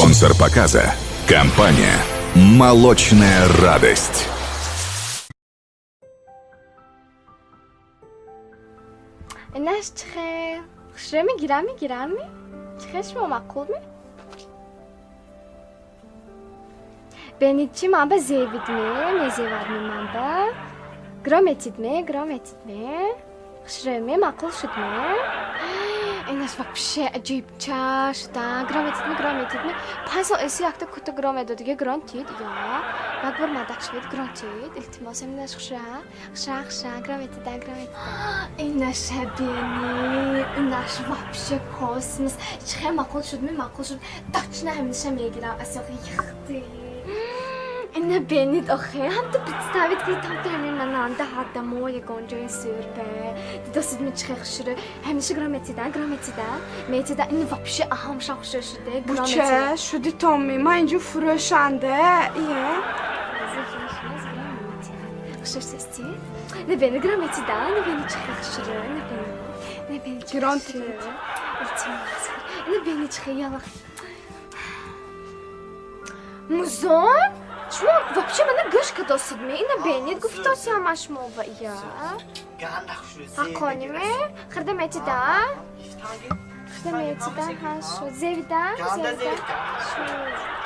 Спонсор показа – компания «Молочная радость». Инаш чихе хушрӯ мегирам, мегирам ми? Чихе шумо маъқул ми? Бенид чи ман ба зевид ме, мезевад ми ман ба? Гиро метид ме, гиро метид ме? Хушрӯ ме, маъқул шуд ме? Инаш вообще аҷибча шуда. Гиро метид ме, гиро метид ме? 5 сол эси якта кута гиро медод, дига гирон тид, я. Як бор мадак шавед, гирон тид. Илтимос, инаш хушра, хушра, хушра, гиро метида, гиро метида. Инаша бени, инаш вообще космос. Чихе маъқул шуд ме, маъқул шуд. Точно ҳаминаша мегирам. Асоқи яхти. Ина бенид охе, ҳамта представить кунед, ҳамта ҳамин мананда ҳадамо ягон ҷои сӯрбе. Дидосид ми чихе хушрӯ. Ҳамиша гиро метида, гиро метида, метида. Ин вообще аҳамша хушрӯ шуде, гиро Буча метида. Шуди Томми, ман инҷо фурӯшанда ия. Хушрӯ шудасти? Набени гиро метида, набени чихе хушрӯ, набени. Набени чихе Гирон хушрӯ. тид. Илтимос. Набени чихе ялах. Музон? Шумо вообще мана гӯш кадосид ме? Ина бенид гуфтоси ҳама шумо ва я. Ганда хушрӯ. Ҳаққони ме? Хирда метида? Хирда метида, ҳа шуд. Зевида? Ганда Зевида? зевида. Шуд.